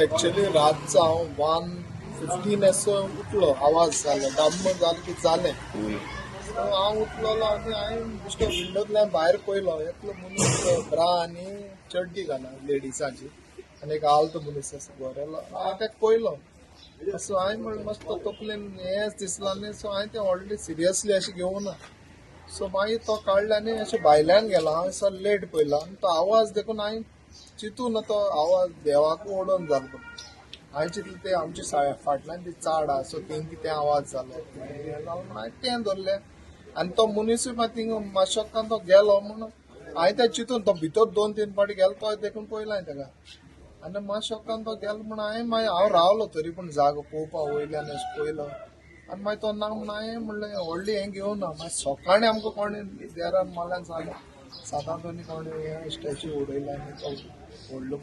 Actually रातचो हांव 1:15 असो उठलो, आवाज जालो, डम्म जालें की जालें. हांव उठलेलो आनी हांवें बेश्टो विंडोंतल्यान भायर पळयलो, एकलो मनीस ब्रा आनी चड्डी घाला लेडिसांची आनी एक आल्त मनीस आसा गोरेलो. हांवें ताका पळयलो, सो हांवें म्हणलें मस्त तकलेन हेंच दिसलां आनी सो हांवें तें व्हडलें सिरियसली अशें घेवना. सो मागीर तो काडलो आनी अशें भायल्यान गेलो. हांवें सो लेट पळयलो आनी तो आवाज देखून हांवें चिंतून तो आवाज देवाक ओडून जालो. हांवें चिंतलें ते आमचे फाटल्यान ती चाड आसा, सो थिंग कितें आवाज जालो म्हणून हांवें तें धरलें. आनी तो मनीसूय मागीर थिंग मातशो तो गेलो म्हणून हांवें तें चिंतून तो भितर 2-3 फावटी गेलो तो देखून पळयलो हांवें ताका. आनी मातशो तो गेलो म्हणून हांवें मागीर हांव रावलो तरी पूण जागो पळोवपा वयल्यान अशें पळयलो. आनी मागीर तो ना म्हणून हांवें म्हणलें व्हडली हें घेवना. मागीर सकाळीं आमकां कोणें देरान माल्यान सांगलें सातांतोनी कोणें स्टॅच्यू उडयला आनी तो व्हडलो.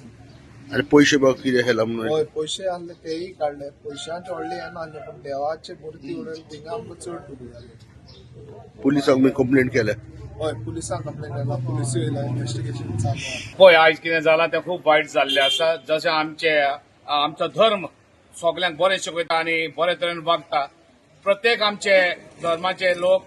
आनी पयशे बघ कितें केला म्हणून? हय, पयशे आहले तेय काडले, पयशांचे व्हडले हें नासलें, पूण देवाची मुर्ती उडयली थिंगा आमकां चड दुखी जालें. पुलिसांक बी कंप्लेंट केल्या? हय, पुलिसांक कंप्लेंट केला, पुलिसूय येयला, इन्वेस्टिगेशन चालू आसा. पळय आयज कितें जालां तें खूब वायट जाल्लें आसा. जशें आमचो धर्म सगल्यांक बरें शिकयता आनी बरे तरेन वागता. प्रत्येक आमचे धर्माचे लोक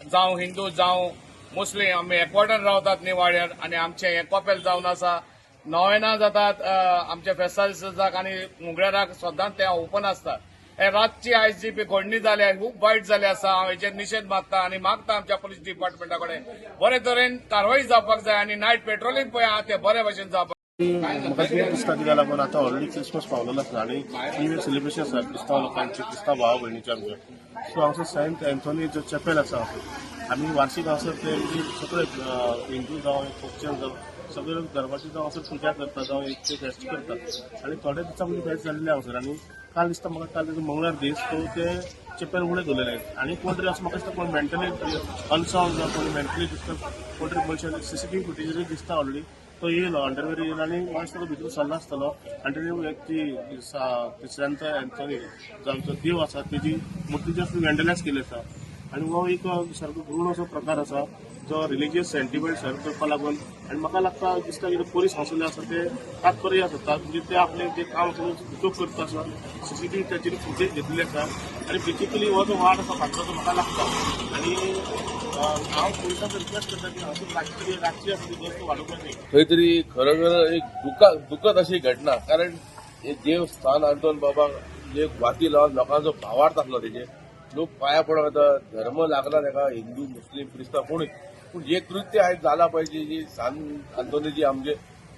जावं हिंदू जावं मुस्लीम आमी एकवटान रावतात न्ही वाड्यार. आनी आमचें हें कपेल जावन आसा, नोवेनां जातात आमच्या फेस्ता दिसाक आनी मुगळेराक सदांच तें ओपन आसता. हे रातची आयज जी घडणी जाल्या खूब वायट जाली आसा. हांव हेचेर निशेध मागता आनी मागता आमच्या पुलीस डिपार्टमेंटा कडेन बरे तरेन कारवाई जावपाक जाय आनी नायट पेट्रोलिंग पळय आहा तें बरे भशेन जावपाक. म्हाका कितें दिसता कित्याक लागून आतां ऑलरेडी क्रिसमस पावलेलो आसा आनी न्यू इयर सेलिब्रेशन आसा क्रिस्तांव लोकांचे, क्रिस्तांव भाव भयणीचे आमच्या. सो हांगसर सेंट एन्थोनी जो चॅपेल आसा, आमी वार्षिक हांगसर ते म्हणजे सगळे हिंदू जावं क्रिश्चन जावं सगळे लोक धर्माची जावं हांगसर पुजा करता जावं एक ते फेस्त करता. आनी थोडे दिसां पयलीं फेस्त जाल्लें हांगसर. आनी काल दिसता म्हाका काल तेजो मंगळार दीस, सो ते चॅपेल उगडें दवरलेलें आनी कोण तरी असो म्हाका दिसता कोण मेंटली अनसावंड जावं कोण मेंटली डिस्टर्ब कोण तरी मनशान सीसीटीव्ही फुटेजीर दिसता ऑलरेडी तो येयलो अंडरवेर येयलो आनी म्हाका दिसता तो भितर सरलो आसतलो. आनी तेणी ती सेंट एन्थोनी जो आमचो देव आसा तेजी मुर्ती जस्ट वेंडलायज केली आसा. आनी हो एक सारको घृण असो प्रकार आसा जो रिलिजियस सेंटिमेंट सर्व करपा लागून. आनी म्हाका लागता दिसता कितें पोलीस हांगसरले आसा ते तात्पर्य आसा म्हणजे ते आपलें जें काम आसा चूक करता आसा. सीसीटीव्ही ताचेर फुटेज घेतलेली आसा आनी बेसिकली हो जो वाड आसा फाटलो तो म्हाका लागता. आनी हांव पुलिसांक रिक्वेस्ट करता की हांगसर रातची आसा ती गस्त वाडोवपाक जाय. खंय तरी खरोखर एक दुखद अशी घटना, कारण हे देवस्थान आंतोन बाबाक जे वाती लावन लोकांचो भावार्थ आसलो, तेजे लोक पांया पडोंक येता, धर्म लागला ताका हिंदू मुस्लीम क्रिस्तांव कोणूय, पूण हे कृत्य आयज जाला पळय जी सान आंतोनीची आमचे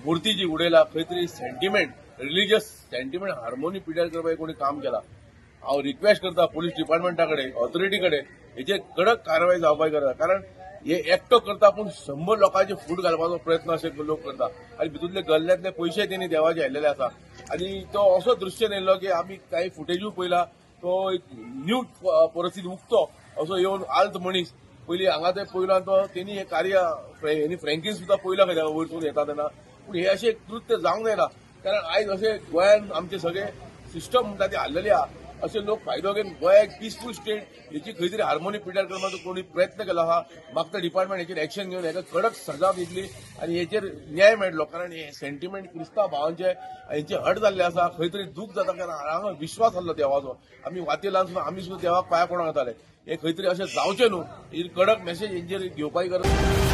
मुर्ती जी उडयला, खंय तरी सेंटिमेंट रिलिजियस सेंटिमेंट हार्मोनी पिड्यार करपाक कोणी काम केला. हांव रिक्वेस्ट करता पोलीस डिपार्टमेंटा कडेन, ऑथॉरिटी कडेन हेचेर कडक कारवाय जावपाक गरज, कारण हे एकटो करता पूण 100 लोकांचे फूट घालपाचो प्रयत्न अशे लोक करता आनी भितूंतले गल्ल्यांतले पयशे तेणी देवाचे हाडलेले आसा. आनी तो असो दृश्य येयल्लो की आमी कांय फुटेजूय पळयला, तो एक न्यू परिस्थिती उक्तो असो येवन आल्त मनीस पयलीं हांगा ते पयलो आनी तो तेणी हें कार्य हेणी फ्रँकीन सुद्दां पयलो खंय वयरसून येता तेन्ना. पूण हे अशें कृत्य जावंक जायना, कारण आयज अशें गोंयांत आमचे सगळे सिस्टम म्हणटा ती हाल्लेली आहा. अशे लोक फायदो घेवन गोंया एक पिसफूल स्टेट हेची खंय तरी हार्मोनी पिड्यार करपाचो कोणी प्रयत्न केलो आहा. मागता डिपार्टमेंट हेचेर एक्शन घेवन हेका कडक सजा दितली आनी हेचेर न्याय मेळटलो, कारण हे सेंटिमेंट क्रिस्तांव भावांचे हेंचे हट जाल्ले आसा. खंय तरी दूख जाता, कारण हांगा विश्वास आसलो देवाचो, आमी वाती लावन सुद्दां आमी सुद्दां देवाक पांया पडोंक येताले. हे खंय तरी अशें जावचें न्हू, ही कडक मेसेज हेंचेर घेवपाची गरज.